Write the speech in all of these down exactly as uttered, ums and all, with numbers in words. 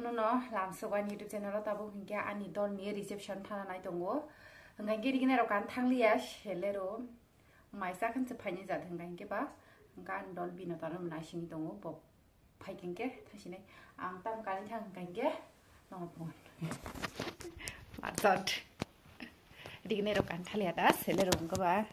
Nono lamsok ani YouTube channel o tabuk hinkhe ani dol ni reception thana nai tongo. Hinkhe rignai rok kan thangliya selero. Maisa khan se phaini jat hinkhe ba hinkhe ani dol bino tano naising tongo bo phai hinkhe thasinai ang tam kani thang hinkhe no phone. Marsat. Rignai rok kan thalia da selero hinkhe ba.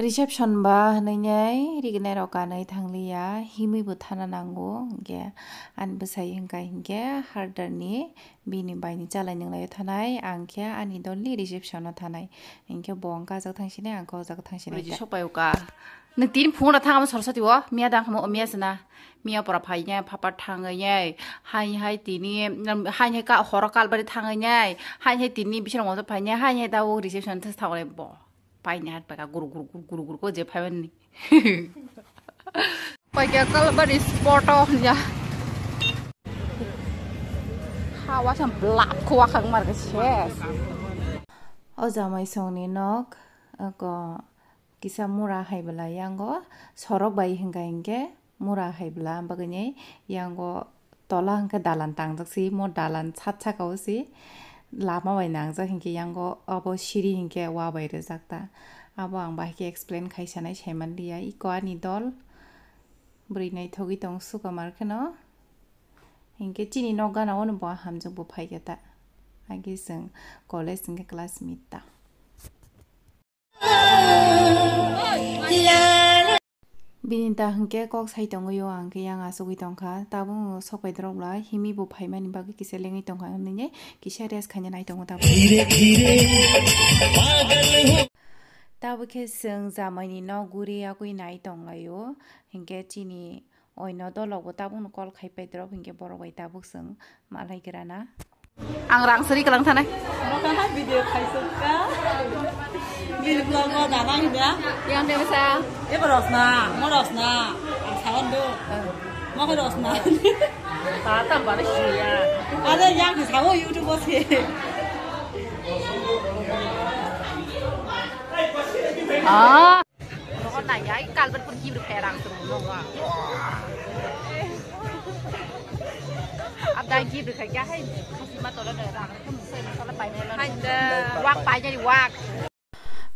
Reception ba hwnwi nai rignai rok kanwi thangliya, himwi bo thana nango, hinkhe ani bwsai hwnkha hinkhe harder ni bini bai ni chalai nwnglai thanai, ang khe ani dol ni reception o thanai, hinkhe bo hwnkha o jaga thang sinai, ang khe o jaga thang sinai. Sopai uka. Nwng tini phungra thang amo Saraswati o, miya dang khamo miya sina. Miya pora phai nai, phapar thangwi nai, hai hai tini, hai hai ka horo kalbari thangwi nai, hai hai tini bising rok phai nai, hai hai tabuk reception thang bo. Paini hat paika guru guru guru guru guru ko je phaiban ni. Paika kalbari spot o ya. Hawa sam blap ko wakhang mar ke ses. O jamai songni nok, ko kisa mura hai bwla yango sorok bai hinga hinge. Mura hai bwla, bagwi ni yango tola hwnkhe dalan tangjak si, mo dalan sat saka o si lama bai nangjak hinkhe yango abo siri hinkhe wa bai rijak ta. Abo ang bahai khe explain khai sanai saiman liya. Iko ani dol bwrwi naithogwi tong suka mar kheno. Hinkhe chini nok gana o no bo hamjak bo phai khe ta. Agi chwng college hinkhe classmate ta. Bini da hwnkhe kok sai tongwi o, ang khe yang asugwi tongkha. Tabuk sokbai dorok bwla himwi bo phaimani bagwi kisa lengwi tongkha, hwnwi kisa rest khaina nai tongo tabuk. Tabuk khe chwng jamaini nok guri yagwi nai tonglaio, hinkhe chini Oino dolok bo tabuk no call khai pai drop hinkhe borok bai tabuk chwng malai gra na. Ang rang sari kalang thanai. Mo ka hai video khai suk ka. Video vlog o da nang hina. Yang de sa. E ba Rosna, mo Rosna. Ang sawan do. Mo ka Rosna. Ta tam ba shi ya. Ada yang di sawo YouTube o se. Ah. Nogo nai ai kalban pun gibri kaya rang sung nogo. Abdai gibri kaya hai khasi ma tola dai rang sung sai ma tola pai nai lo. Hai da. Wak pai nai wak.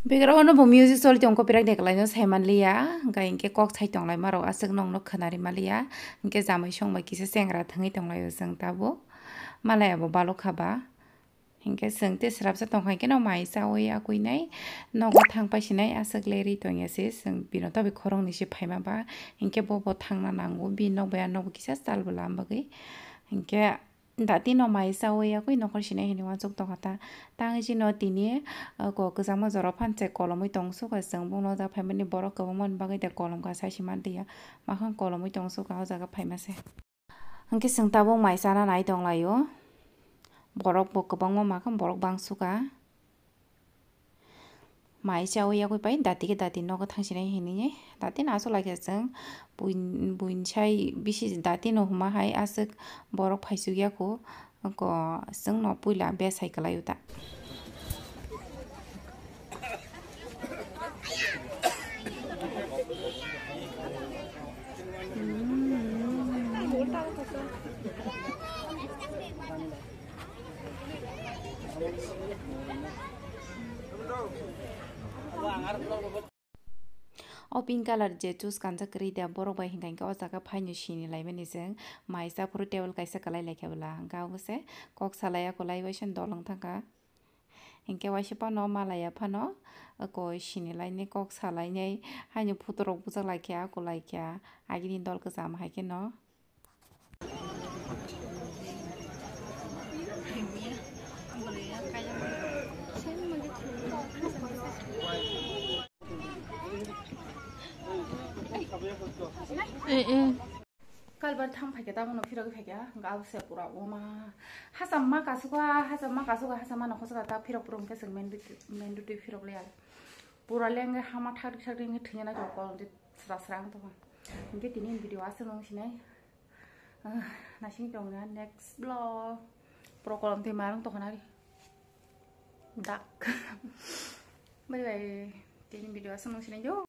Background no bo music choli tong copyright de kalai no sai man liya. Ga inke kok sai tong lai ma rok aswk nong no khwnari ma liya. Inke jamai song bai kisa chengra thangwi tong lai o chwng tabuk. Malai abo balok kha ba. Hinkhe chwng tei swrapsa tongkha hinkhe no mai chaui yakuinai nogo thang paisinai aswk lerwi tongya se chwng bino tobi khoroknwi se phaima ba hinkhe bo bo thangna nango bini nok bai a nok bo kisa chal bwla bagwi hinkhe dati no mai chaui yakui nokol sinai hinwi uansuk tongkha ta tang chini tini ko kwchangma jora phan se kolomwi tong suka chwng bukno ja phaimani borok kwbangma ni bagwi de kolom kha sai se man twi ya makhang kolomwi tong suka o jaga phaima se. Hwnkhe chwng tabuk mai chana nai tong lai o. Borok bo kwbangma makha borok bang suka. Mai chaui yagwi pai dati khe dati nogo thang sinai hinwi dati no aswk lai khe chwng buin buin sai bisi dati no huma hai aswk borok phai suk ya kho. Ko chwng no puila bes hai kwlai o ta. O pink colour je choose kanjak kwrwi da borok bai hinkha hinkhe o jaga phaino sini laimani chwng mai chaphuru table kaisa kwlai laikha bwla hinkhe abo se kok salai ya kwlai waisa dol wng thangkha. Hinkhe waisa phano malaya phano koi sini lainai kok salainai haino photo rok bujak laikha akolai kha agini dol kwcham hai kheno. Eh, eh. Kalbar thang phaikha, tabukno phirogwi phaikha, hwnkhe abo se pura oma. Hacham ma kasukha, hacham ma kasukha, hacham ma nokho saka ta phirok phuru hwnkhe chwng main duty, main duty phirok liya. Pura lengwi hama thakri thakri wngwi thwina naitong kol sra sra wng tongkha. Hwnkhe tini video aswk wng sinai. Ah, naising tongna next vlog. Pura kolom twi marwng tongkha nari. Dak. Bye bye. Tini video aswk wng sinai yo.